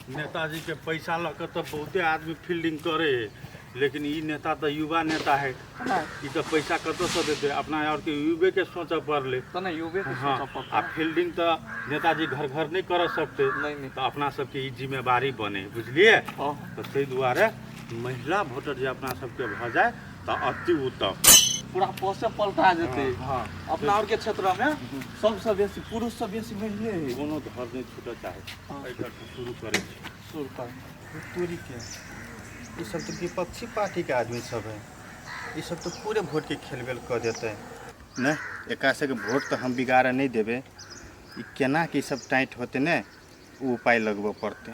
नेताजी के पैसा लऽ कऽ तऽ बहुते आदमी फील्डिंग करे है, लेकिन ई नेता तऽ युवा नेता है। ई तऽ पैसा कतऽसँ देतै? अपना आरके युवे के सोचऽ पड़लै। तऽ नहि, युवे के सोचऽ पड़तै। आ फील्डिंग तऽ नेताजी घर घर नहि करऽ सकतै। नहि, नहि। तऽ अपना सबके ई जिम्मेवारी बने, बुझलियै? हँ। तऽ ताहि दुआरे महिला वोटर जे अपना सबके भऽ जाय तऽ अति उत्तम। पूरा पोसे पलटा जेतै। हँ। अपना आरके क्षेत्रमे सबसँ बेसी पुरुषसँ बेसी महिले है। कोनो घर नहि छूटऽ चाही। हँ। एहि घरसँ शुरू करै छी। शुरू कर। तोरीके ई सब तऽ विपक्षी पार्टीके आदमी सब है। ई सब तऽ पूरे वोटके खेलबेल कऽ देतै। नहि, एकरा सबके वोट तऽ हम बिगाड़ऽ नहि देबै। ई केना कि सब टाइट होतै ने, ओ उपाय लगबऽ पड़तै।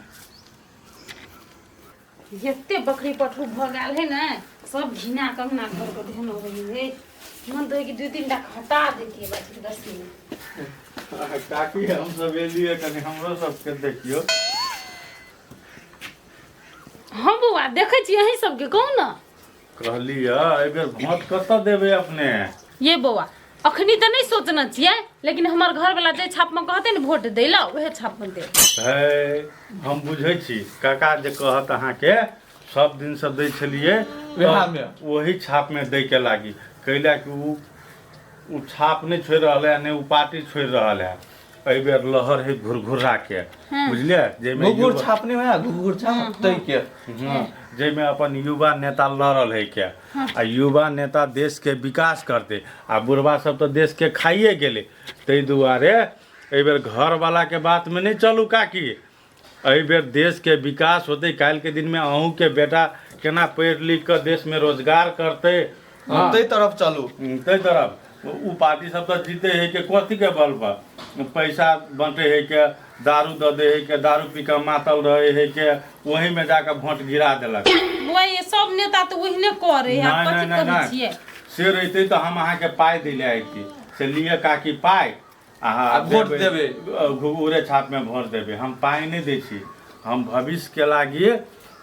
जते बकरी पठू भऽ गेल है ने, सब घिना कऽ अंगना घर के धेने रहै है। मन तऽ होइ कि दू तीन टा के हटा देतियै बाजि 10 मिनट। काकी, हम सब एलियै, कनि हमरो सबके देखियौ। हँ बौआ, देखै छी अहीं सबके, कहू ने। कहलियै, एहिबेर वोट कतऽ देबै अपने? ये बौआ, अखनी तऽ नहि सोचने छियै, लेकिन हमर घरवला जे छापमे कहतै ने वोट दै लए, उएह छापमे देब। है, हम बुझै छी काका, जे कहत अहाँके, सब दिनसँ दै छलियै वएहमे। ओही छापमे दैके लागी। कैला कि ओ ओ छाप नहि छोड़ि रहल है, नहि ओ पार्टी छोड़ि रहल है। एहिबेर लहर है घुरघुर्राके, बुझलियै? जाहिमे घुघुर छाप नहि होया, घुघुर छाप तै के। हँ, जाहिमे अपन युवा नेता लड़ल है के, आ युवा नेता देशके विकास करतै, आ बुढ़वा सब तऽ देशके खाइए गेलै। ताहि दुआरे एहिबेर घरवालाके बातमे नहि चलू काकी। एहिबेर देशके विकास होतै। काल्हिके दिनमे अहूँके बेटा केना पढ़ि लिख कऽ देशमे रोजगार करतै। हँ, ताहि तरफ चलू। ताहि तरफ। ओ पार्टी सब तऽ जीते है के कथी के बल पर? पैसा बांटे है के, दारू दऽ दे है के, दारू पी कऽ मातल रहे है के, ओही में जाके वोट गिरा देलक। बौआ, ये सब नेता तऽ ओहिने करे है। नहि, कथी नहि, कहै नहि। छियै? से रहितै तऽ हम अहाँके पाइ दै लए अयती से लिअ काकी पाइ, अहाँ आ वोट देबै। घुघुरे छापमे वोट देबै। हम पाइ नहि दै छी, हम भविष्यके लागी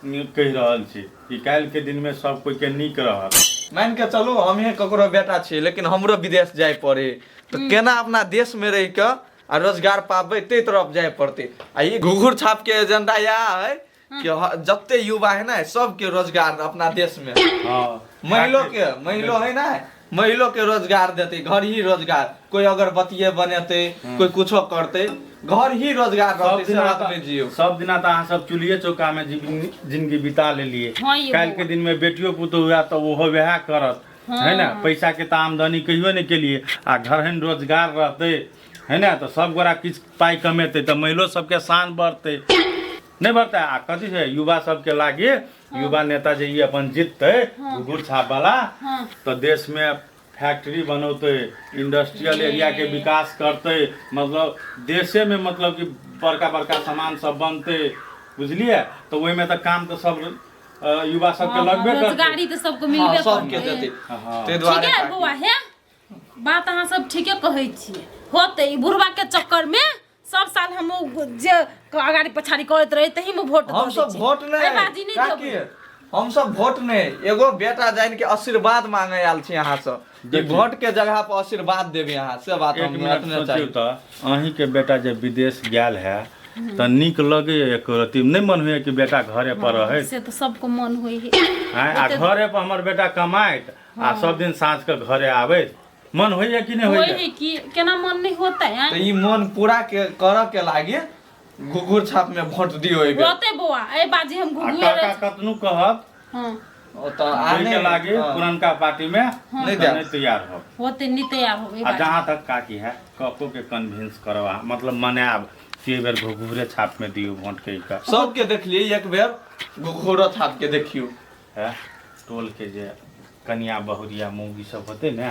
कहि रहल छी कि काल्हिके दिनमे सब कोइके नीक रहत। मान के चलू हमहे ककरो बेटा छी, लेकिन हमरो विदेश जाय पड़े तऽ केना अपना देश में रहि कऽ आ रोजगार पाबै, ताहि तरफ जाय पड़तै। आ ई घुघुर छाप के एजेंडा इएह है कि जते युवा है ने, सबके रोजगार अपना देश में। महिलो के, महिलो है ना, महिलो के रोजगार देते, घर ही रोजगार। कोई अगरबत्तिये बनेते, कोई कुछो करते, घर ही रोजगार सब रहते, से दिना बात में जियो। सब दिना तऽ अहाँ सब चूल्हिए चौकामे जिंदगी बिता लेलियै। हँ, ये काल्हि के दिनमे बेटियो पुतोहु हैत तऽ ओहो वएह करत है ने? पैसा के तऽ आमदनी कहियो नहि केलियै, आ घरहन रोजगार रहतै है ने, तऽ सब गोरा किछु पाइ कमेतै तऽ महिलो सबके शान बढ़तै, नहि बढ़तै? आ कथी छै, युवा सबके लागी युवा नेता जे ई अपन जीततै घुघुर छाप वाला, तऽ देशमे फैक्ट्री बनौतै, इंडस्ट्रियल एरिया के विकास करतै, मतलब देशे में मतलब कि बड़का बड़का सामान सब बनतै, बुझलियै? तऽ ओहिमे तऽ काम तऽ सब युवा सबके लगबे करतै। रोजगारी तऽ सबके मिलबे सबके करतै। देतै। हँ। ताहि दुआरे ठीके है काकी। बौआ, हे बात अहाँ सब ठीके कहै छियै। होतै। ई बुढ़वा के चक्कर में सब साल हम ओ जे अगाड़ी पछाड़ी करैत रहे, तही में वोट हम दऽ सब दै छियै। वोट एहि बाजी नहीं नहि काकी, देबै। हम सब वोट नहीं, एगो बेटा जान के आशीर्वाद मांगे आयल छी अहाँ से कि देखियौ। वोट के जगह पर आशीर्वाद देबै अहाँ, से बात एक हम मिनट एतने सोचियौ। चाही। तऽ अहीँके बेटा जे विदेश गेल है तऽ नीक लगैए? एको रत्ती नहि मन होइए कि बेटा घरे पर रहै? से तऽ सबके मन होइ है। आँय, आ घरे पर हमर बेटा कमाइत आ सब दिन साँझ के घरे आबैत, मन होइए कि नहि होइ होइए? है कि, केना मन नहि होतै? आँय? तऽ ई मन पूरा के करऽ के लागे घुघुर छाप में वोट दियौ एहि बेर। होतै बौआ, एहि बाजी हम आ घुघुए काका कतनो कहत ओ तऽ आ ओहिके नहि लागे पुरनका पार्टी में नहि तऽ देब। नहि तैयार हो। होतै, नहि तैयार होबै। आ जहाँ तक काकी है, कको के कन्विंस करब अहाँ, मतलब मनायब कि एहि बेर घुघुरे छाप में दियौ वोट के का। सबके देखलियै, एक बेर घुघुरो छाप के देखियौ। है, टोल के जे कनिया बहुरिया मौगी सब होतै ने,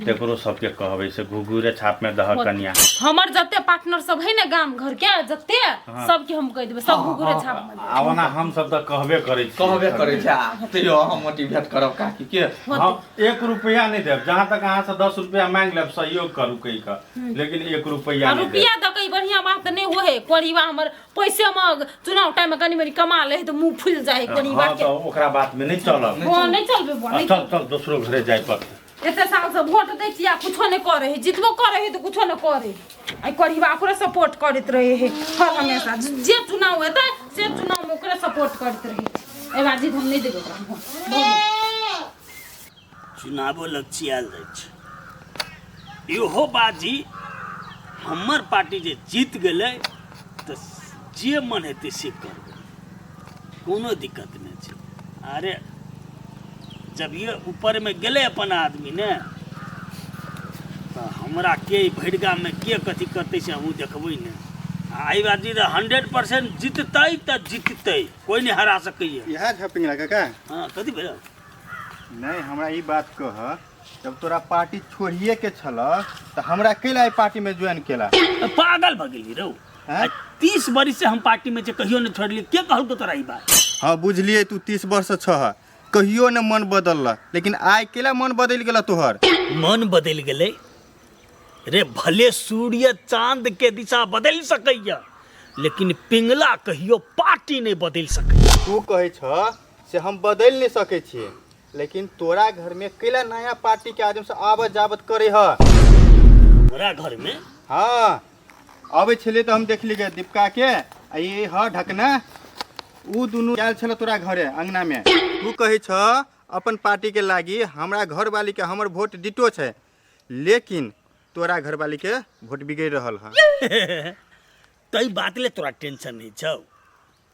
तकरो सबके कहबै से घुघुरे छाप में दहक कनिया। हमर जते पार्टनर सब है ने गाम घर के, जते सबके हम कहि देबै, सब घुघुरे छाप में देबै। आ ओना हम सब तऽ कहबे करै छी। कहबे करै छै, आ तैयो हम मोटिवेट करब काकी के। हम 1 रुपया नहि देब। जहाँ तक अहाँ से 10 रुपया मांगि लेब, सहयोग करू कहि कऽ, लेकिन 1 रुपया आ नहि देब। रुपया दऽ के ई बढ़िया बात नहि होइ है। कोरीबा हमर पैसे में चुनाव टाइम में कनी मनी कमा ले है तऽ मुंह फूल जाइ है कोरीबा हँ के। तऽ ओकरा बात में नहि चलब। हँ, नहि चलबै बौआ, आ नहि। चल चल, दोसरो घरे जाय पड़तै। एते साल से वोट दै छियै आ कुछो नहि करै है। जितबो करै है तऽ कुछो नहि करै है। आ कोरीबा ओकरे सपोर्ट करैत रहे है हर हमेशा। जे चुनाव हेतै, से चुनावमे ओकरे सपोर्ट करैत रहै छै। एहि बार जीत हम नहि देबै ओकरा भोट। भऽ गेल। चुनावो लगचियायल जाइ छै। इहो बाजी हमर पार्टी जे जीत गेलै तऽ जे मन हेतै से करबै, कोनो दिक्कत नहि छै। अरे जब ये ऊपरमे गेलै अपन आदमी ने, तऽ हमरा के भरि गाममे के कथी करतै से हमहूँ देखबै ने। आ एहि बाजी तऽ 100% जीततै तऽ जीततै, कोइ नहि हरा सकैए। इएह झपिंगला काका। हँ, कथी भेल? नहि, हमरा ई बात कह, जब तोरा पार्टी छोड़िए के छल तऽ हमरा कैला एहि पार्टी में ज्वाइन केला? पागल भऽ गेली रौ? हैं? 30 बरिस से हम पार्टी में छै, कहियो नहि छोड़लियै। के कहलको तोरा ई बात? हाँ बुझलियै, तू 30 वर्ष छह, कहियो ने मन बदलल, लेकिन आइ केला मन बदलि गेल तोहर? मन बदलि गेलै रे, भले सूर्य चांद के दिशा बदलि सकैया, लेकिन पिंगला कहियो पार्टी नहि बदलि सकैया। तू कहै छ से हम बदलि नहि सकै छियै, लेकिन तोरा घर में कैला नया पार्टी के आदमी से आवत जावत करे ह? हमरा घर में? हाँ, अबै छलियै तऽ हम देखली गे दीपका के आ ई ह ढकना, उ दुनू आयल छल तोरा घरे अंगना में। तू कहै छ अपन पार्टी के लागी हमरा घरवाली के हमर वोट डिटो छै, लेकिन तोरा घरवाली के वोट बिगड़ि रहल है। तै बात ले तोरा टेंशन नहीं छौ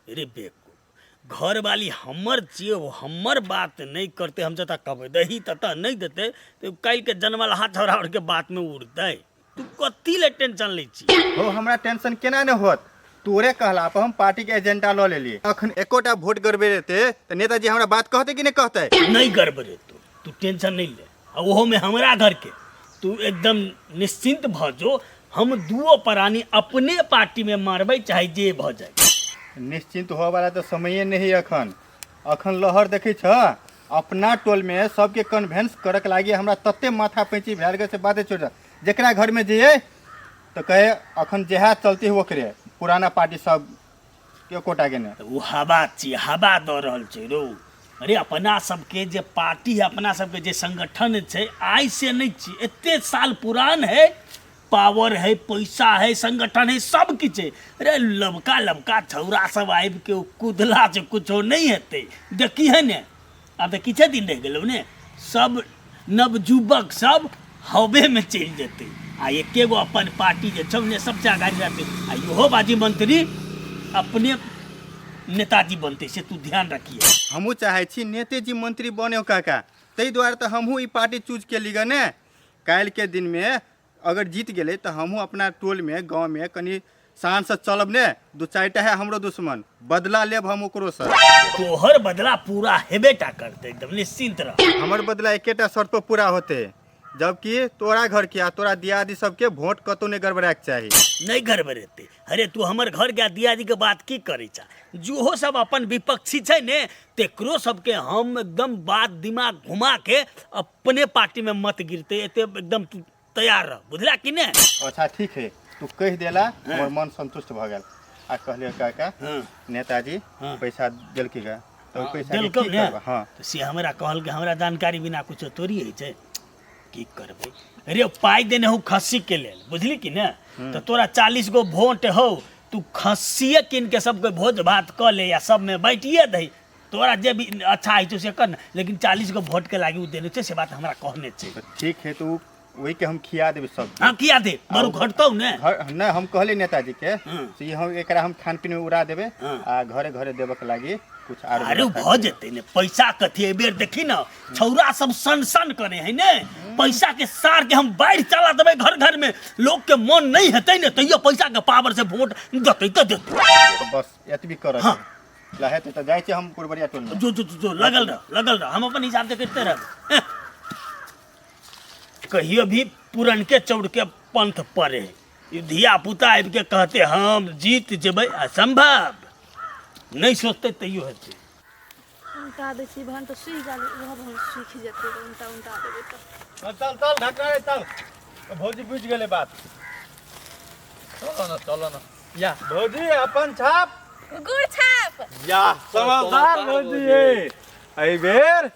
रे बेवकूफ। घरवाली हमर छियै, ओ हमर बात नहि करतै, हम जतऽ कहबै दही ततऽ नहि देतै तऽ काल्हिके जनमलहा छौड़ा आरके बातमे उड़तै। तू कथी ले टेंशन लै छी? हो, हमरा टेंशन केना ने होत? तोरे कहला पर हम पार्टी के एजेंडा लऽ लेलियै। अखन एकोटा वोट गड़बड़ेतै तऽ नेताजी हमरा बात कहतै कि नहि कहतै? नहि गड़बड़ेतौ, तू टेंशन नहि ले। आ ओहोमे हमरा घरके तू एकदम निश्चिंत भऽ जो, हम दुओ प्राणी अपने पार्टीमे मारबै, चाहे जे भऽ जाए। निश्चिंत होए वाला तऽ समये नहि अखन। अखन लहर देखै छ, अपना टोलमे सबके कन्वेंस करक लागी हमरा तते माथा पैंची भए गेल से बाते छोड़ि दे। जकरा घरमे जइयै तऽ कहे अखन जएह चलती ओकरे पुराना पार्टी सब एकोटा के नहि। ओ हवा छियै, हवा दऽ रहल छै रौ। अरे अपना सबके जे पार्टी है, अपना सबके जे संगठन छै, आइ से नहि छी, एते साल पुरान है, पावर है, पैसा है, संगठन है, सब किछु है। अरे लबका लबका छौड़ा सब आबि के कुदला से कुछो नहि हेतै। देखी है ने, आब तऽ किछे दिन रहि गेलौ ने, सब नवयुवक सब हवे में चलि जेतै आ एके गो अपन पार्टी जे छौ ने सबसे अगाड़ी रहतै। आ इहो बाजी मंत्री अपने नेताजी बनतै, से तू ध्यान रखिए। हमहूँ चाहै छी नेतेजी मंत्री बने काका, ताहि दुआरे तऽ हमहूँ ई पार्टी चूज केली ग ने। काल्हिके दिनमे अगर जीत गेलै तऽ हमहूँ अपना टोलमे गाँवमे कनि शानसँ चलब ने। दू चारिटा है हमरो दुश्मन, बदला लेब हम ओकरोसँ। तोहर बदला पूरा हेबे टा करतै, एकदम निश्चिंत रह। हमर बदला एकेटा शर्त पर पूरा होतै, जबकि तोरा घर के आ तोरा दियादी सबके वोट कतौ नहि गड़बड़ाके चाही। नहि गड़बड़ेतै। अरे तू हमर घर के दियादी के बात की करै छा? जोहो सब अपन विपक्षी छै ने, तेकरो सबके हम एकदम बात दिमाग घुमा के अपने पार्टी में मत गिरते, एते एकदम तू तैयार रह, बुझला कि ने? अच्छा ठीक है, तू कहि देला हमर मन संतुष्ट भऽ गेल। आ कहलियै काका, नेताजी पैसा देलकै गा तऽ ओहि पैसा के देलकौ की ने? करबै? हाँ। तऽ से हमरा कहलकै, हमरा जानकारी बिना कुछो थोड़ी होइ छै। की करबै रे, पाइ देने हूँ खस्सी के लेल, बुझली कि ने? तऽ तोरा 40 गो वोट हौ, तू खस्सिए कीन के सबके भोज भात कऽ ले या सबमे बाँटिए दही, तोरा जे भी अच्छा होइ छौ से कर ने, लेकिन 40 गो वोट के लागी ओ देने छै, से बात हमरा कहने छै। तऽ ठीक है, तऽ ओ वही के हम खिया देबै सब। हाँ खिया दे, बरू घटतौ ने। घर नहि, हम कहली नेताजी के से ई हम एकरा हम खान पीन में उड़ा देबै आ घरे घरे देबऽ के लागी कुछ आर अरे व्यवस्था। भऽ जेतै ने, पैसा कथी। एहि बेर देखी ने, छौड़ा सब सन सन करे है ने, पैसा के सार के हम बाढ़ि चला देबै घर घर में। लोग के मन नहीं हेतै ने तैयो पैसा के पावर से वोट देतै तऽ देतै। तऽ बस एतबी करऽ के ला हेतै तऽ जाइ छी हम पुरबरिया टोल में। जो जो जो, जो लगल रह, लगल रह, हम अपन हिसाब से करते रहब। कहियो भी पुरनके चौड़के पंथ पड़े, ई धिया पुता आबि के कहते हम जीत जेबै, असंभव। नहि सोचते तैयो हेतै। उल्टा दै छी भन तऽ सूखि गेल, ओहो भन सूखि जेतै तऽ उल्टा उल्टा देबै तऽ। चल चल चल ढकना रे चल, भौजी बुझि गेलै बात। चलो न, चलो न या। भौजी अपन छाप गुड़ छाप या समझदार भौजी एहि बेर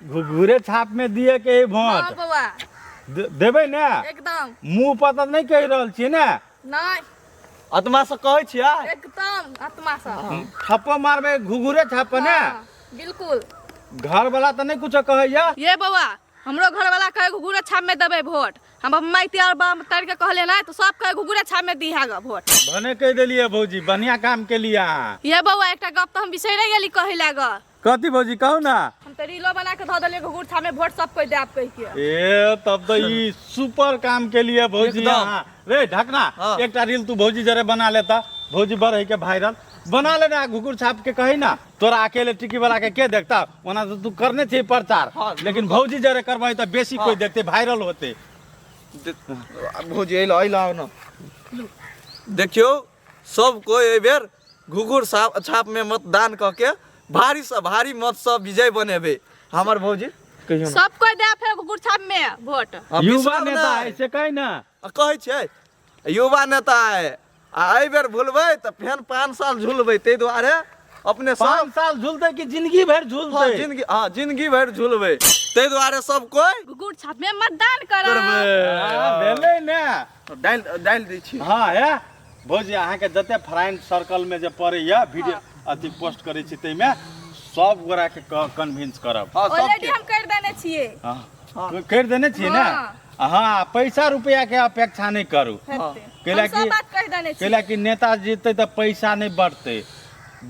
घुघुरे छाप में दिए के है हाँ वोट। बौआ देबै ने? एकदम। मुंह पर तऽ नहि कहि रहल छियै ने? नहि। आत्मा से कहै छियै एकदम आत्मा से थप्पो मारबै घुघुरे छाप ने हाँ, बिल्कुल घर वाला तऽ नहि कुछो कहैया ये बौआ हमरो घर वाला कहे घुघुरे छाप में देबै वोट हम अपन माइक त्यार बाम तर के कहले ना तो सब कहे घुघुरे छाप में दिहा ग वोट भने कहि देलियै भौजी बढ़िया काम केलियै अहाँ ये बौआ एकटा गप तऽ हम बिसरि गेली कहै लाग कथी भौजी कहू ना हम तऽ रीलो बना के धऽ देलियै घुघुर छाप में वोट सब कोई देब कहि के ए तब तऽ ई सुपर काम केलियै भौजी एकदम। अहाँ रे ढकना हाँ। एकटा रील तू भौजी जरे बना लेता भौजी बढ़ के वायरल बना लेना घुघुर छाप के कही ना तोरा अकेले टिकी वाला के के देखता ओना तो तू करने छी प्रचार हाँ, लेकिन भौजी जरे करबही तऽ बेसी कोई देखते वायरल होते भौजी अइलो अइलो आउ न देखियौ सब कोइ एहि बेर घुघुर साप छाप में मतदान कऽ के भारी से भारी मत से विजय बनेबै हमर भौजी कहियौ ने। सब कोई देब फेर घुघुर छाप में वोट हँ, युवा बिसरब नेता नहि। है से कही ना आ कहै छियै युवा नेता है आ एहि बेर भूलबै तऽ फेर 5 साल झुलबै ताहि दुआरे अपने सब 5 साल झूलते कि जिंदगी भर हँ झूलते जिंदगी हँ जिंदगी भरि झुलबै ताहि दुआरे सब कोइ घुघुर छाप में मतदान करब करबै हाँ, भेलै ने डालि डालि दै छी हाँ हे भौजी अहाँके जते फ्रेंड सर्कल में जे पड़ैया वीडियो अथी पोस्ट करै छी ताहिमे सब गोराके कन्विंस करब हँ ऑलरेडी सबके हम कर देने छियै हाँ, करि देने छियै ने हाँ। हाँ पैसा रुपया के अपेक्षा नहि करू हेतै। कैला हम सब कि बात कहि देने छियै कैला कि नेता जीतते तऽ पैसा नहि बढ़तै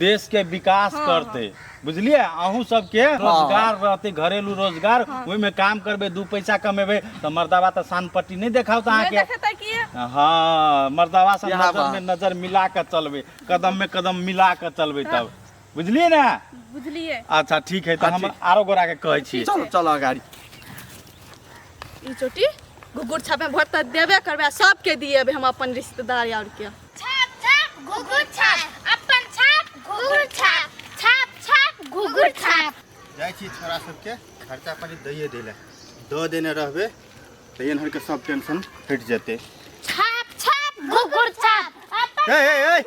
देश के विकास करतै बुझलियै अहूँ सबके रोजगार रहतै घरेलू रोजगार ओहिमे काम करबै दू पैसा कमेबै तऽ मर्दाबा तऽ सान पट्टी नहि देखाओत नहि अहाँके देखेतै की हाँ मर्दाबा से इएह नजर बात। में नजर मिला के चलबै कदम में कदम मिला के चलबै तब बुझलियै ने बुझलियै अच्छा ठीक है तऽ हाँ, हम आरो गोरा के कहै छी चलो चलो अगाडि ई चोटी घुघुर छाप में वोट तऽ देबे करबै आ सबके दिएबै हम अपन रिश्तेदार आर के छाप छाप घुघुर छाप अपन छाप घुघुर छाप छाप छाप घुघुर छाप जाइ छी छोरा सबके खर्चा पानी दैए दै लए दऽ देने रहबै तऽ एनहरके सब टेंशन हटि जेतै छाप छाप घुघुर छाप अपन ए ए ए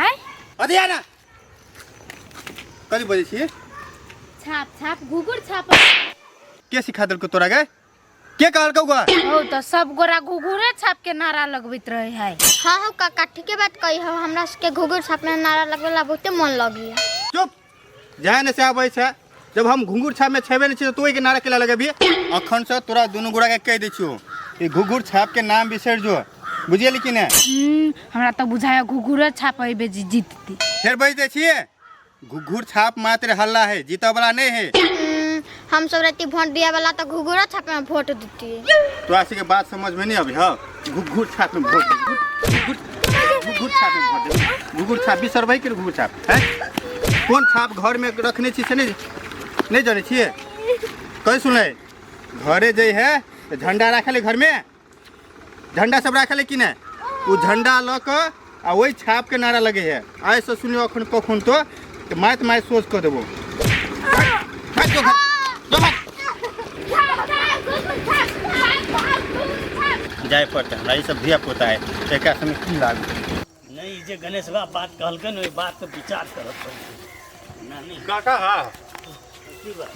आँय अरे आ ना कथी बजै छियै छाप छाप घुघुर छाप के सिखा देलकौ तोरा गे के कहलकौ गा हो तऽ सब गोरा घुघुरे छाप के नारा लगबैत रहे है हाँ हो काका ठीके बात कही हो हमरा सबके घुघुर छाप में नारा लगबेला बहुते मन लगैया चुप जाए ने से आबै छै जब हम घुंघुर छाप में छेबे नहि छी तऽ तू ओहिके नारा केला लगेबही अखन से तोरा दुनू गोरा के कहि दै छियौ ई घुघुर छाप के नाम बिसरि जो बुझियली कि नहि हमरा तऽ बुझाया घुघुरे छाप अइबे जी जीतती फेर बजि दै छियै घुघुर छाप मात्र हल्ला है जीतऽ वाला नहि है हम सब रहती वोट दिया वाला तो घुघुरा छाप में वोट देती तोरा सबके बात समझ में नहीं अबै हौ घुघुर छाप में वोट दे घुघुर घुघुर छाप में वोट दे घुघुर छाप बिसरबै कि घुघुर छाप हैं कोन छाप घर में रखने छी से नहीं नहीं जानै छियै कहीं सुनलै घरे जे है तऽ झंडा राखल है घर में झंडा सब राखल है कि नहि ओ झंडा लऽ कऽ आ ओहि छापके नारा लगे है आइसँ सुनियौ अखन कखन तो तऽ माइत माइत सोच कऽ देबो भाग जो घर, जो भाग। जाय पड़तै हमरा ई सब धिया पुता है एकरा सबमे की लागू नहि ई जे गणेश बा बात कहलकै ने ओहि बात पर विचार करऽ पड़तै ना नहि काका हाँ की बात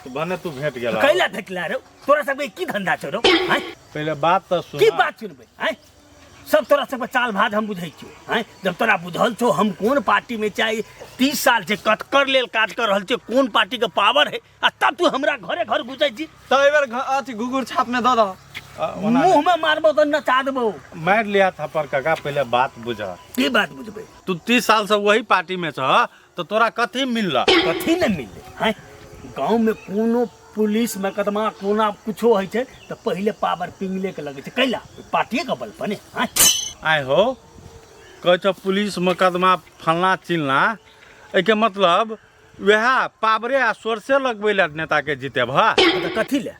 तो भने तू भेट गेला कैला भेटला रे तोरा सबके की धंधा छौ रौ आँय पहिले बात तऽ सुन की बात सुनबै आँय सब तोरा सबके चाल भाज हम बुझै छियौ आँय जब तोरा बुझल छौ हम कोन पार्टीमे चाही 30 साल से कतकर लेल काज कर रहल छियै कोन पार्टीके पावर है आ तब तू हमरा घरे घर घुसै छी तऽ एहि बेर अथी घुघुर छाप में दऽ दह ओना मुँहमे मारबो तऽ नचा देबौ मारि लिया थप्पड़ काका पहिले बात बुझ की बात बुझबै तू 30 साल से वही पार्टी में छह तो तोरा कथी मिलल कथी नहि मिललै आँय गाँवमे कोनो पुलिस मकदमा कोना कुछो होइ छै तऽ पहिले पावर पिंगलेके लगै छै कैला पार्टिएके बल पर ने आँय आइ हो कहै छौ पुलिस मुकदमा फलना चिलना एहिके मतलब वएह पावरे आ सोर्से लगबै लए नेताके जितेब तऽ कथी लए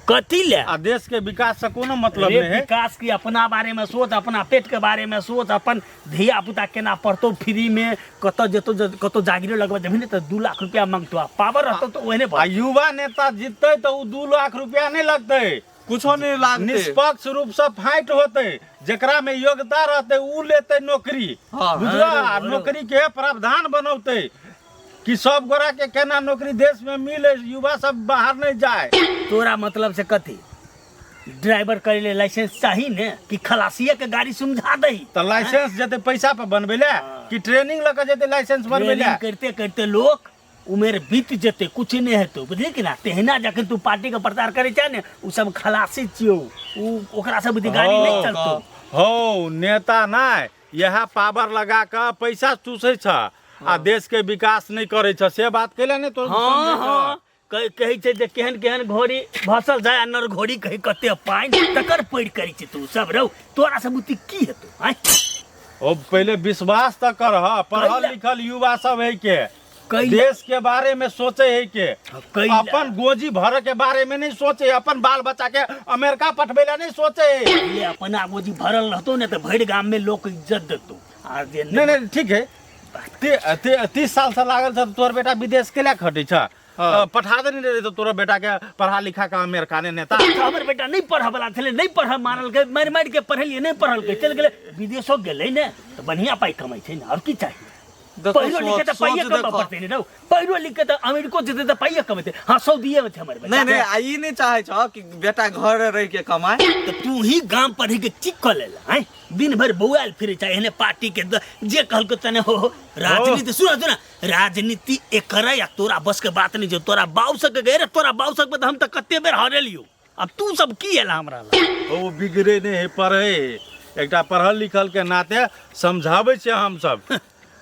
कथी लए आ देश के विकास से कोनो मतलब अरे नहीं है विकास की अपना बारे में सोच अपना पेट के बारे में सोच अपन धिया पुता केना पढ़तौ फ्री में कतऽ जेतौ कतौ जागिरो लगबऽ जेबही ने तऽ 2 लाख रुपया मांगतौ आ पावर रहतौ तऽ ओहने आ भर युवा नेता जीतते तऽ उ 2 लाख रुपया नहीं लगतै कुछो नहीं लागतै निष्पक्ष रूप से फाइट होते जेकरा में योग्यता रहते उ लेते नौकरी हाँ। बुझलो हाँ, आ नौकरी के प्रावधान बनौते कि सब गोरा के केना नौकरी देश में मिले युवा सब बाहर नहीं जाए तोरा मतलब से कथी ड्राइवर करे ले लाइसेंस चाही ने कि खलासिया के गाड़ी समझा दही। तऽ लाइसेंस जेतै पैसा पर बनबै लए कि ट्रेनिंग लऽ कऽ जेतै लाइसेंस बनबै लए? ट्रेनिंग करते करते लोक उमेर बीत जेतै, कुछ नहि हेतौ, बुझली कि ना? तेहना जखन तू पार्टी के प्रचार करै छै ने, उ सब खलासी छियौ, उ ओकरा सब बुद्धि गाड़ी नहि चलतौ। हौ नेता नहि इएह पावर लगा कऽ पैसा चूसै छ आ देश के विकास नहि करै छ, से बात कैला ने तोर? हँ हँ, कहै छै जे केहन केहन घोड़ी भसल जाय आ नर घोड़ी कही कते पानि तकर पैर करै छै तू सब। रौ तोरा सब बुद्धि की हेतौ आँय? ओ पहिले विश्वास तऽ करह, पढ़ल कैला? लिखल युवा सब है के कैला? देश के बारे में सोचे है के कैला? अपन गोजी भरे के बारे में नहीं सोचे, अपन बाल बच्चा के अमेरिका पठबै ला नहीं सोचे है। पहिले अपना गोजी भरल रहतो ने तऽ भरि गाम में लोक इज्जत देतो, आ जे नहीं नहीं ठीक है, 30 साल से लागल छ तोहर बेटा विदेश के ला खटै छ, पठा देने रहे तो तोरा बेटा के पढ़ा लिखा के अमेरिका ने नेता। हमर बेटा नहीं पढ़ वाला छलै, नहीं पढ़ मारलकै, मारि मारि के पढ़लियै, नहीं पढ़लकै, चलि गेलै विदेशो, गेलै ने तऽ बढ़िआँ पाइ कमाइ छै ने, आओर की चाही? देखो, पढ़ियो लिख के तऽ सोच पाइए कमबऽ देखो। पड़तै ने रौ, पढ़ियो लिख के तऽ अमेरिको जेतै तऽ पाइए कमेतै। हँ, सऊदीए मे छै हमर बेटा। नहीं नहीं, आ ई नहीं चाहे छ कि बेटा घर रह के कमाए। तऽ तू ही गाम पर रहि के की कऽ लेल आँय? दिन भरि बौआयल फिरै छै एहने पार्टी के जे कहलकै तने हो हो। राजनीति सुना सुना, राजनीति एकरे या तोरा बस के बात नहीं छै। तोरा बाप सबके गए रे, तोरा बाप सबके तऽ हम तऽ कते बेर हरेलियौ, अब तू सब की एला हमरा लग? ओ बिगड़े नहीं है, पढ़े एकटा पढ़ल लिखल के नाते समझाबै छियै हमसब,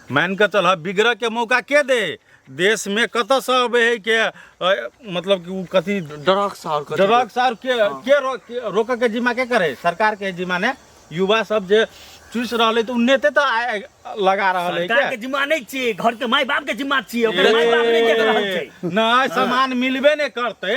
मान के चल बिगड़े के मौका के दे? देश में कतऽ से अबै है के मतलब कि उ कथी ड्रग्स और कथी? ड्रग्स और के रोके के जिम्मा के करे? सरकार के जिम्मा ने? युवा सब जे चूस रहलै तऽ उ नेते तऽ लगा रहल है। सरकार के जिम्मा नहीं छियै, घर के माय बाप के जिम्मा छियै, ओकर माय बाप नहीं देख रहल छै। नहि सामान मिलबे नहि करतै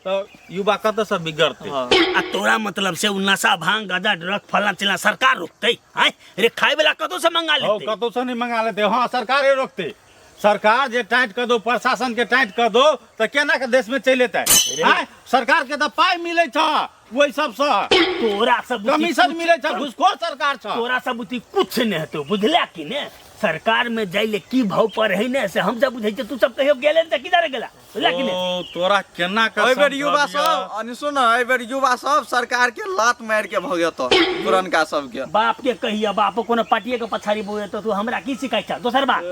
तऽ युवा कतऽ से बिगड़तै? हाँ। आ तोरा मतलब से उ नशा भांग गांजा ड्रग फलां चिलां सरकार रोकतै? आँय रे, खाय वाला कतौ से मंगा हौ लेतै? कतौ से नहीं मंगा लेते। हाँ, सरकारे रोकते। सरकार जे टाइट कर दो, प्रशासन के टाइट कर दो तऽ केना के देश में चलि एतै? आँय, सरकार के तऽ पाइ मिलै छ ओहि सबसँ, तोरा सब बुद्धि कमीशन कुछ- मिलै छ, घुसखोर सरकार छ। तोरा सब बुद्धि कुछ नहीं हेतौ, बुझला कि ने? सरकार में जाय ले की भाव पर है ने से हम सब बुझै छियै, तू सब कहियो गेले ने तऽ की जाने गेला, बुझला कि ने? ओ तोरा केना के एहि बेर युवा समझबियऽ? सब अनि सुन, एहि बेर युवा सब सरकार के लात मारि के भगेतौ पुरनका सबके। बाप के कहिया, बाप कोनो पार्टिए के पछाड़ी बौएतौ, तू हमरा की सिखाइ छ? दोसर बात,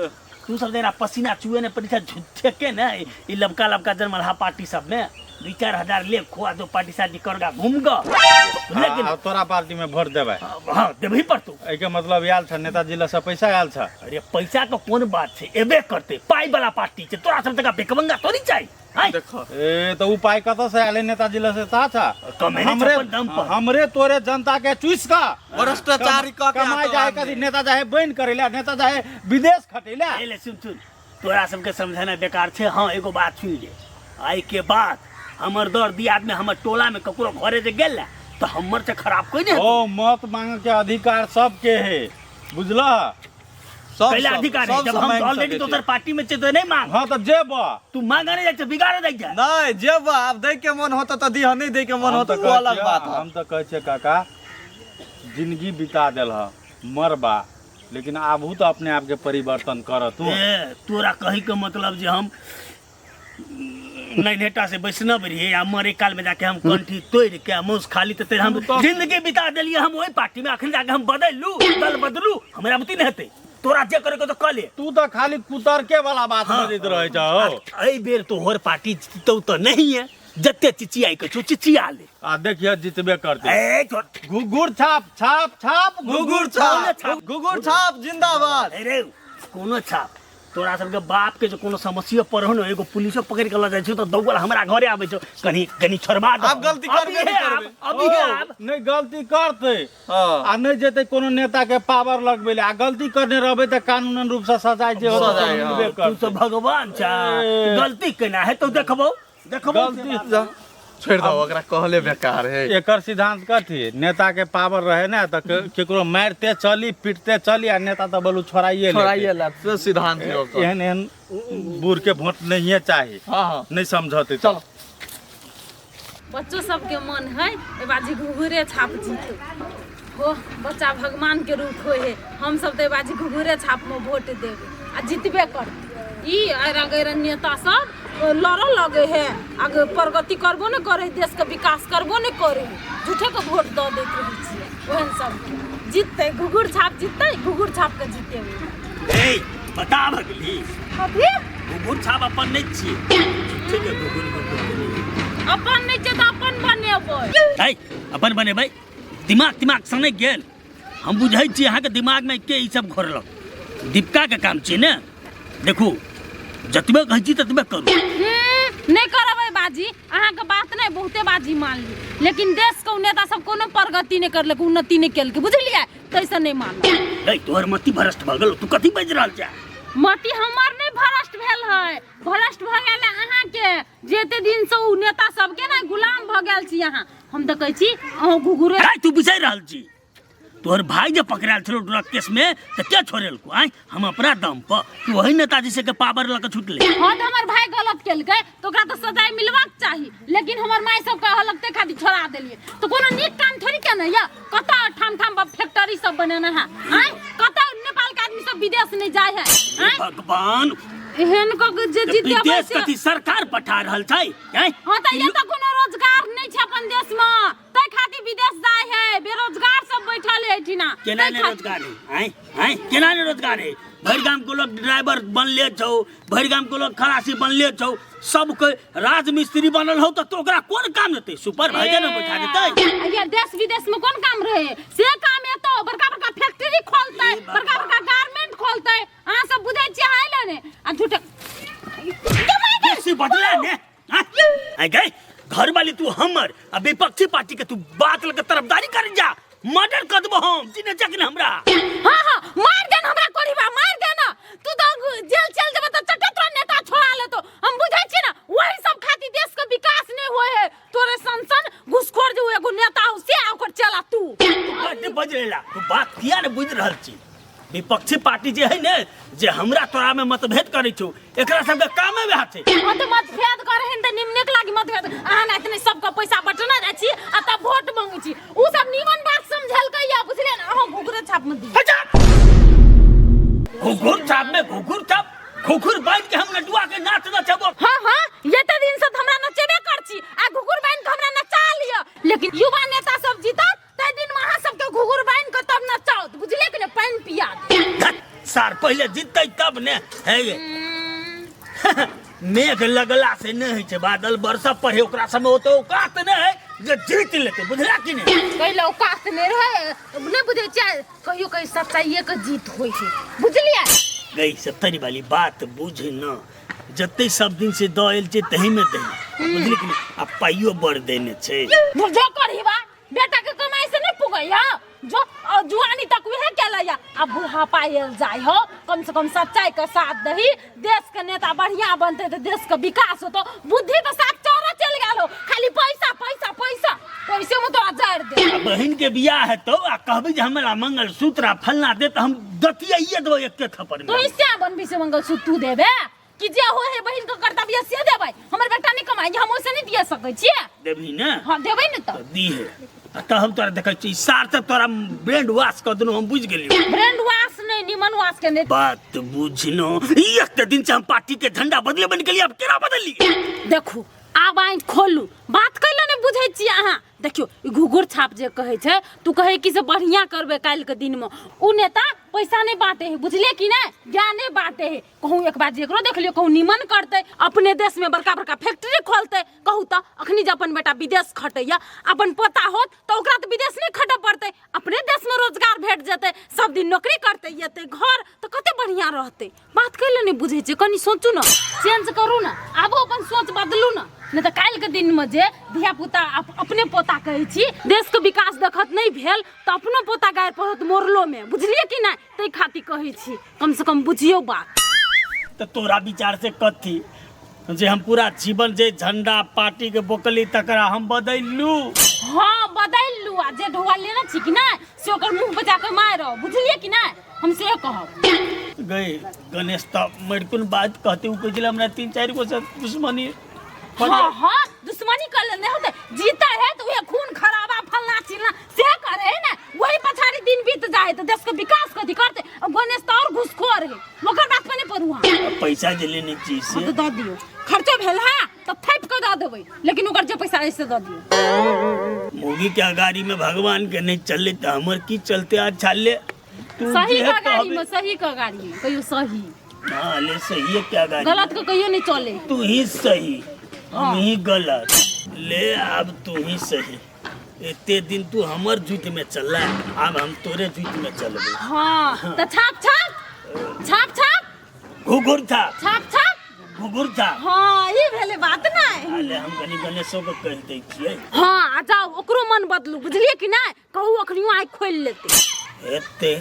तू सब जेना पसीना चुए ने परीक्षा झूठे के ने ई लबका लबका जन्मलहा पार्टी सब में 2-4 हजार ले खुआ दो, पार्टी सार्टी करगा घूम ग, बुझले कि आ ने? तोरा पार्टी में वोट देबै? हाँ, देबही पड़तौ। एहिके मतलब आयल छ नेताजी लग से पैसा आयल छ? अरे पैसा के कोन बात छै, एबे करतै, पाइ वाला पार्टी छै। तोरा सब जगह भिखमंगा थोड़ी चाही आँय? देखो ए तऽ उ पाइ कतऽ से आयल? नेताजी लग से ता छ? कमेने छै हमरे अपन दम पर। हमरे तोरे जनता के चूस कऽ भ्रष्टाचारी कऽ के कमाइ जाए कथी, नेता जाए बनि करै ला, नेता जाए विदेश खटै ला। ए ले सुन सुन, तोरा सबके समझाना बेकार छै। हाँ, एगो बात सुन ले, आइ के बाद हमर दर दियाद में हमर टोला में ककरो घरे जे गेल तऽ हमर से खराब कोई नहीं हेतौ। ओ मत मांगे के अधिकार सबके है, बुझलह? सब पहला सब- अधिकार है सब जब से हम मांगि ऑलरेडी सकै दोसर छी। पार्टी में छियै तऽ नहीं मांग। हाँ तऽ जेब। तू मांगा नहीं जाइ छै, बिगाड़े जाइ छै। नहीं जेब, आब दै के मन होता तऽ दिह, नहीं दै के मन हम होता तऽ ओ कहै अलग छियै, बात है। हम तऽ कहै छियै काका, जिंदगी बिता देलह मरबा, लेकिन आबू तऽ अपने आपके परिवर्तन कर तू। ए तोरा कही के मतलब जे हम नैनेटा से वैष्णव रहियै आ मरे काल में जाके हम कंठी तोड़ के आ मांस खाली तऽ हम जिंदगी बिता देलियै हम ओहि पार्टी में, अखन जाके हम बदललू, दल बदलू, हमरा बुद्धि नहि हेतै। तोरा जे करे के तो कऽ ले। तू तऽ खाली कुतर्के वाला बात बजैत रहै छ हो। एहि बेर तोहर पार्टी जीतौ तऽ नहीं है, जते चिचियाइ के छौ चिचिया ले। आ देखिए जितबे करते। ए छोड़। घुघुर छाप छाप छाप। घुघुर छाप, घुघुर छाप जिंदाबाद। अरे कोनो छाप तोरा सबके बाप के जो कोनो समस्या पर हो ने, एगो पुलिसो पकड़ के लऽ जाइ छौ तऽ दौड़ल हमरा घरे आबै छौ, कनी कनी छोड़बा दो। आब गलती करबे अभी नहि आब, करबै। अभी आब। नहि गलती करते हाँ। आ नहि जेतै कोनो नेता के पावर लगबै ले, आ गलती करने रहबै तऽ कानूनन रूप से सजाय जे होतै सजाय, से हाँ। मिलबे तू करतै। तऽ भगवान छा, ए। गलती केना हेतौ? देखबौ देखबौ। गलती जा, छोड़ि दो ओकरा, कहले बेकार है। एकर सिद्धांत कथी? नेता के पावर रहे ने तऽ केकरो मारिते चली, पीटते चली, आ नेता तऽ बोलू छोड़ाइए लेतै। छोड़ाइए ला से सिद्धांत है ओकर। एहन एहन बूढ़ के वोट नहिए चाही। हाँ हाँ नहि समझतै। चलो। बच्चो सबके मन है एहि बाजी घुघुरे छाप जीतू हो, बच्चा भगवान के रूप होइ है। हम सब तऽ एहि बाजी घुघुरे छाप में वोट देबै आ जितबे करतै। ई अरा गैरा नेता सब लड़ऽ लगे है आ प्रगति करबो नहि करे, देशके विकास करबो नहि करे है। झूठेके वोट दऽ दैत रहै छियै ओहन सबके। जीततै घुघुर छाप, जीततै घुघुर छापके जीतेबै। ए बता भगली कथी घुघुर छाप अपन नहि छियै, झूठे के घुघुर घुघुर करै। अपन नहि छै तऽ अपन बनेबै। है अपन बनेबै, दिमाग तिमाग सनकि गेल। हम बुझै छी अहाँके दिमागमे के ई सब घोरलक, दीपिकाके काम छियै ने। देखू जतबे कहै छी ततबे करू। नहि करबै बाजी, अहाँके बात नहि बहुते बाजी मान ली, लेकिन देशके ओ नेता सब कोनो प्रगति नहि करलक, उन्नति नहि केलकै, बुझलियै? ताहिसँ नहि मानब। है तोहर मति भ्रष्ट भऽ गेल, तू कथी बाजि रहल छै? मति हमर नहि भ्रष्ट भेल है, भ्रष्ट भऽ गेल है अहाँके, जे एते दिनसँ ओ नेता सबके ने गुलाम भऽ गेल छी अहाँ। हम तऽ कहै छी अहूँ घुघुरे। है तू बिसरि रहल छी, तोहर भाई जे पकड़ायल छलो ड्रग केस में तऽ के छोड़ेलको? आँय हम अपना दम पर कि वही नेताजी से के पावर लऽ के छुटले। हाँ तऽ हमर भाई गलत केलकै तऽ ओकरा तऽ सजाय मिलबाक चाही, लेकिन हमर माय सब कहलक ताहि खातिर छोड़ा देलियै। तऽ कोनो नीक काम थोड़ी केने यऽ? कतऽ ठाम ठाम पर फैक्ट्री सब बनेने है? आँय कतऽ नेपाल के आदमी सब विदेश नहीं जाय है? आँय भगवान, एहन कऽ के जे तऽ जीतेबै विदेश से। कथी सरकार पठा रहल छै? आँय हाँ तऽ ये तऽ कोनो रोजगार नहीं छै अपन देश में, ताहि खातिर विदेश जाय है, बेरोजगार सब बैठल है एहिठिना। केना ताहि नहि खातिर। रोजगार है? आँय आँय केना नहि रोजगार है? भरि गाम के लोग ड्राइवर बनले छौ, भरि गाम के लोग खलासी बनले छौ, सबके राजमिस्त्री बनल हौ, तऽ ओकरा कोन काम देतै? सुपरवाइजर ने बैठा देतै। आ ये देश विदेश में कोन काम रहे से काम एतो, बड़का बड़का फैक्ट्री खोलतै, बड़का बड़का गारमेंट खोलतै। अहाँ सब बुझै छियै हाय ले ने आ झूठे बेसी बदला ने। आँय गई घर वाली तू हमर आ विपक्षी पार्टी के तू बात लके तरफदारी कर जा, मर्डर कर देबो हम चिन्ह चक ने हमरा। हाँ हाँ मार देना हमरा कोरीबा, मार देना। तू तो जेल चल जेबे तऽ चटे तोरा नेता छोड़ा लेतो। हम बुझै छी ना वही सब खातिर देश के विकास नहीं होए है। तोरे सन सन घुसखोर जे एगो नेता हो से आ ओकर चला तू। बड्ड बजरेला तू बात किया ने बुझि रहल छी? विपक्षी पार्टी जे है ने जे हमरा तोरा में मतभेद करै छौ, एकरा सबके कामे वएह छै। हाँ तऽ मतभेद करे हन तऽ निमने के लागी मतभेद। अहाँ ना इतने सबके पैसा बटने जाइ छी आ तब वोट मांगै छी। उ सब निमन बात समझलकै या बुझलियै ने? अहाँ घुघरे छाप में दियौ। अच्छा! घुघुर छाप में घुघुर छाप, घुघुर बांधि के हम नटुआ के नाच नचबो। हाँ हाँ एते दिन से तऽ हमरा नचेबे कर छी आ घुघुर बांधि के हमरा नचा लिअ, लेकिन युवा नेता सब जीतत ताहि दिन में अहाँ सबके घुघुर बांधि के तब नचाओत, बुझलियै कि ने? पानि पिया देत। धत, सार पहिले जीततै तब ने। हे गे मेघ लगला से नहि होइ छै, बादल बरसऽ पड़े ओकरा सबमे ओते औकात नहि है जे जीत लेतै, बुझला कि नहि? पहिले औकात नहि रहै, नहि बुझै छियै? कहियो कहियो सच्चाइए के जीत होइ छै, बुझलियै? गई सत्तरी वाली बात बुझ न, जते सब दिन से दऽ एल छै तही में दही, बुझली कि नहि? आ पाइयो बड़ देने छै। जो करहीबा बेटा के कमाई से नहीं पुगैया, जो जुआनी तक वह केलैया आ बुढ़ापा आयल जाय हो। कम से कम सच्चाई के साथ दही, देश के नेता बढ़िया बनते तो देश के विकास होतो। बुद्धि तो साफ चौरा चल गेल हो, खाली पैसा पैसा पैसा, पैसे में तोरा जड़ दे। आ बहिन के बियाह हेतौ आ कहबी जे हमरा मंगलसूत्र आ फलना दे तऽ हम दतियाइए देबौ एके थप्पड़ तो में। इससे बनबी से मंगलसूत्र तू देबे कि जे हो है बहिन के कर्तव्य से देबै? हमर बेटा नहीं कमाई, हम ओसे नहीं दिया सकै छियै। देबही ने? हाँ देबै ने। तऽ तऽ दीहे। आ तऽ हम तोरा देखै छी सार तक तोरा ब्रेंड वाश कऽ देलहुँ, हम बुझि गेलियौ। ब्रेंड वाश नहीं, निमन वाश के नहीं। बात बुझनो, ई एक दिन से हम पार्टी के झंडा बदले बन गेलियै, अब केना बदलियै? देखू आब आँखि खोलू, बात कैले नहि बुझै छियै अहाँ। देखियौ ई घुघुर छाप जे कहै छै, तू कहै कि से बढ़िया करबै काल्हिके दिनमे, उ नेता पैसा नहि बाँटे है, बुझलियै कि नहि? ज्ञाने बाँटे है। कहूँ एक बार जेकरो देख लियौ, कहूँ निमन करतै, अपने देशमे बड़का बड़का फैक्ट्री खोलतै। कहू तऽ अखनी जे अपन बेटा विदेश खटैया, अपन पोता होत तऽ ओकरा तऽ विदेश नहि खटऽ पड़तै, अपने देशमे रोजगार भेट जेतै, सब दिन नौकरी करतै एतै घर, तऽ कते बढ़िया रहतै। बात कैले नहि बुझै छियै? कनि सोचू ने, चेंज करू ने, आबो अपन सोच बदलू ने, नहि तऽ काल्हिके दिनमे जे धियापुता अपने पोता कहै छी देशके विकास देखत नहि भेल तऽ अपनो पोता गारि पढ़त मोरलोमे, बुझलियै कि नहि? ताहि खातिर कहै छी कम से कम बुझियौ बात। तऽ तोरा विचार से कथी जे हम पूरा जीवन जे झंडा पार्टी के बोकली तकरा हम बदललू? हाँ बदललू, आ जे ढोआ लेने छी कि नहि से ओकर मुँह बचा के मारब, बुझलियै कि नहि? हम से कहब। गई गणेश तऽ मरिकुन बात कहते, उ कहै छलै हमरा 3-4 गो से दुश्मनी। हाँ हाँ दुश्मनी कर लेने होते, जीता है तो वह खून खराबा फलना चिलना से करे है ना, वही पछाड़ी दिन बीत जाए तो देश के विकास कथी करते। अब गणेश तो और घुसखोर है, ओकर बात पर नहीं पड़ू। पैसा जे लेने छी से हाँ तो दऽ दियौ, खर्चो सत्य भेल है तऽ थापि कऽ दऽ देबै, लेकिन ओकर जे पैसा अछि से दऽ दियौ। मोगी के अगाड़ी में भगवान के नहीं चलले तो हमर की चलते? अच्छा ले तू सही जे के अगाड़ी कहबे- में, सही के अगाड़ी में कहियो सही। हाँ ले, सही के अगाड़ी। गलत के कहियो नहीं चले। तू ही सही, हम ही गलत। ले अब तू ही सही। एते दिन तू हमर झूठ में चलला, अब हम तोरे झूठ में चलबे। हाँ तऽ छाप छाप छाप छाप घुघुर था छाप छाप घुघुर था। हाँ ई भेलै बात नहि। अले हम कनी गणेशो के कहि दै छियै। हाँ आ जाओ, ओकरो मन बदलू, बुझलियै कि नहि? कहू अखनियो आँखि खोलि लेतै। एते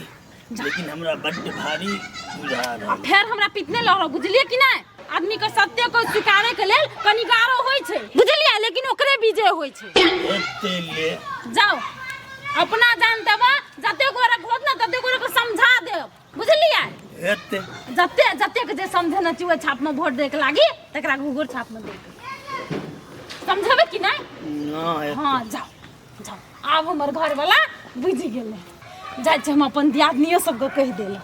लेकिन हमरा बड्ड भारी बुझा आ रहल। फेर हमरा पितने लहरो, बुझलियै कि नहि? आदमी के सत्य के स्वीकारे के लेल कनी गारो होइ छै, बुझलियै? लेकिन ओकरे विजय होइ छै। एते ले जाओ अपना जान देबा, जते गोरे होत ना तते गोरे के समझा देब, बुझलियै? एते जते जते के जे समझेने छी ओहि छाप में वोट दे के लागी तकरा घुघुर छाप में दे के समझेबै कि नहि? ना एते। हाँ जाओ जाओ, आब हमर घर वाला बुझि गेलै। जाइ छी हम अपन दियादनियो सबके कहि देला।